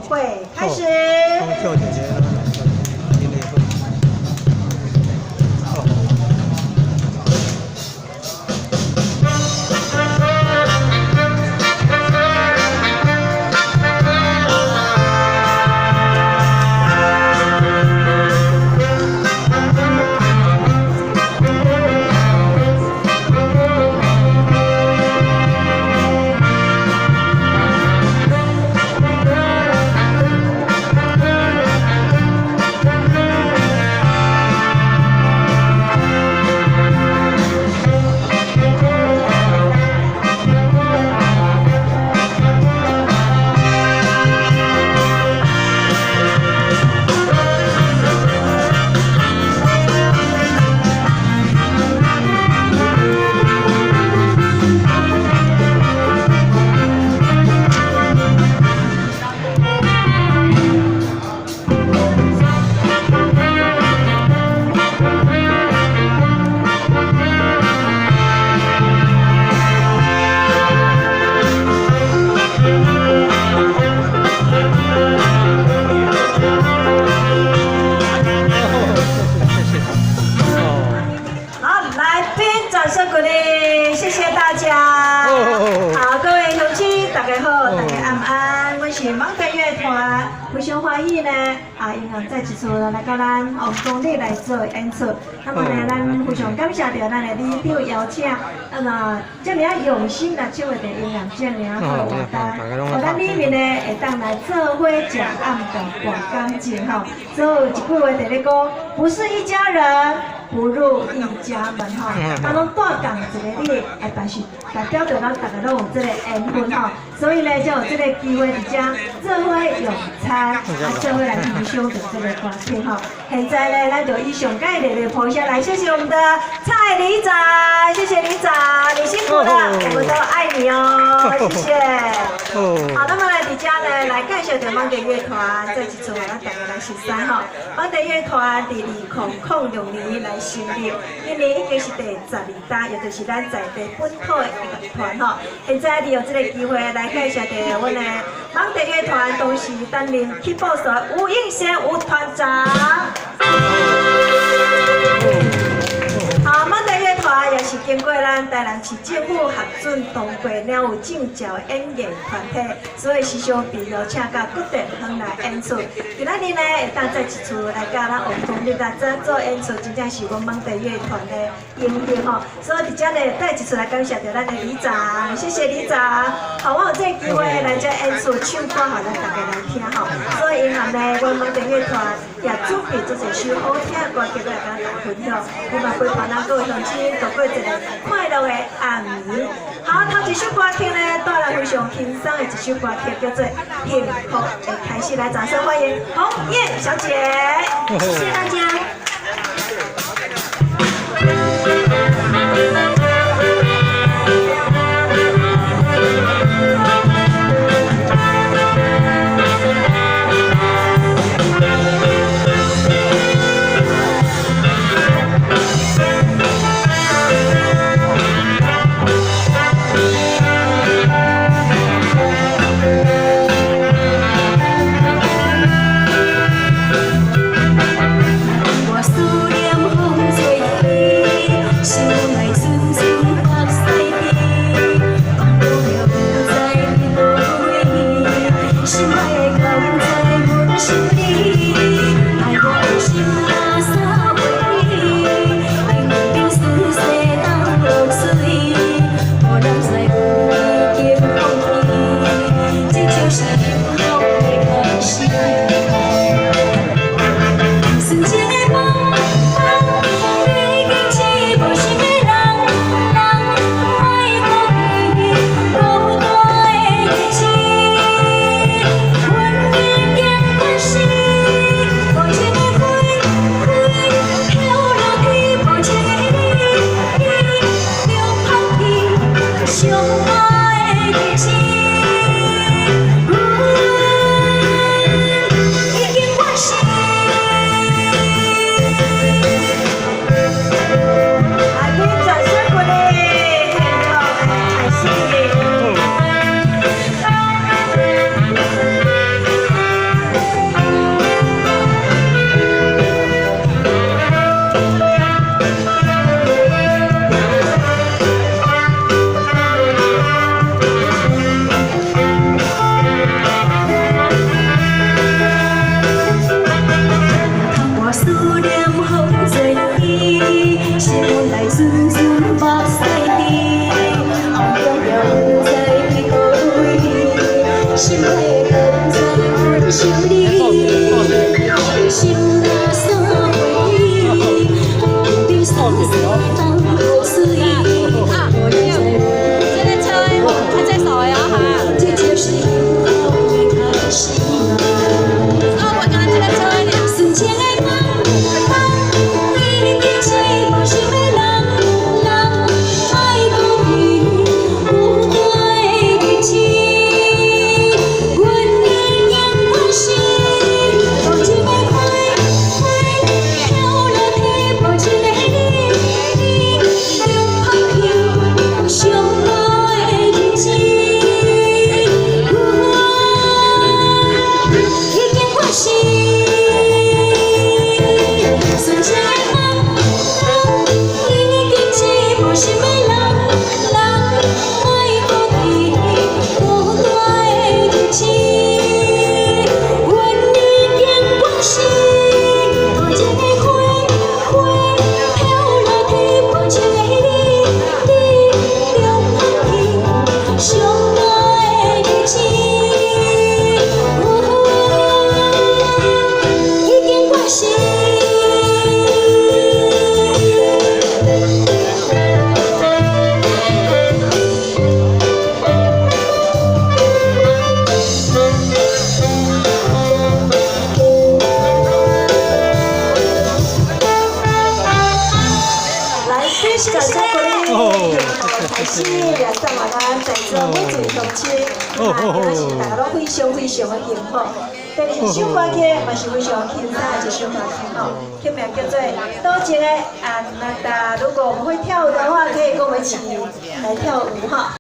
會開始。跳姐姐，真會好。謝謝。哦。好，來賓掌聲鼓勵，謝謝大家。好，各位鄉親，大家好，大家晚安。我是艋舺樂團，非常歡喜呢。啊，因為再一次來到咱王功里來做演出。那麼呢，咱非常感謝著咱的里長邀請，那麼這麼用心來策劃的音樂這麼好活動，予咱里面呢會當來做伙食暗頓博感情吼。所以有一句話佇咧講，不是一家人，不入一家門吼，咱攏住仝一个里，哎，但是代表著咱逐家攏有這個緣分吼，所以呢，才有這個機會佇遮做伙用餐，啊，做伙來欣賞著這個歌曲吼。現在呢，咱就以上蓋熱烈捧下來，謝謝我們的蔡里長，謝謝里長，你辛苦了，我們都愛你哦，謝謝。好，那麼來佇遮呢，來介紹著艋舺樂團，再一次予咱大家來熟悉吼。艋舺樂團佇2006年來成立，今年已經是第12冬，也就是咱在地本土的樂團吼。現在利用這個機會來介紹著阮的艋舺樂團當時擔任起步手吳應賢吳團長。好，艋舺樂團也是經過咱台南市政府核准通過了有證照的演藝團體，所以時常被邀請到各地方來演出。今仔日呢，會當再一次來佮咱王功里來做演出，真正是阮艋舺樂團的榮幸吼。所以佇遮呢，再一次來感謝著咱的里長，謝謝里長。好，我有這個機會來遮演出，唱歌予咱大家來聽吼。所以遺憾呢，阮艋舺樂團也準備做一首好聽的歌曲來佮大家分享。希望陪伴咱各位鄉親度過一個快樂的暗暝。好，頭一首歌曲呢，帶來非常輕鬆的一首歌曲，叫做《幸福的開始》。來，掌聲歡迎洪燕小姐。謝謝大家。我思念風吹起，心內陣陣目屎滴，放落了不知佇佗位，心愛的藏在阮心裡，愛我的心若三袂離，永遠四世當落水，無人知阮已經放棄，這就是幸福的開始。純情的夢，夢已經是無心的人，人莫顧忌孤單的日子。阮已經決心，無情的花，花飄落去，無情的你，你就拋棄上愛的日子。敢知阮想你，心若散袂去，变散散放雨水。這個車，他這手的哦哈。這就是幸福的開始。哦，我剛剛這個車的。純情的夢，夢已經是無心的人，人愛講伊孤單的日子，阮已經慣勢，無情的花，花飄落天，無情的你，你就放棄上好的日子，阮已經慣勢。純情的夢，夢已經是無心的人，人愛講伊孤單的日子，阮已經慣勢，無情的花，花飄落天，無情的你，你就放棄上好的日子，阮已經慣勢。來，非常掌聲鼓勵，開始也送予咱在座每一位鄉親，啊，今仔是大家攏非常非常的幸福。第二首歌曲嘛是非常輕鬆的一首歌曲吼，曲名叫做《多情的阿娜達》。如果我們會跳舞的話，可以跟我們一起來跳舞哈。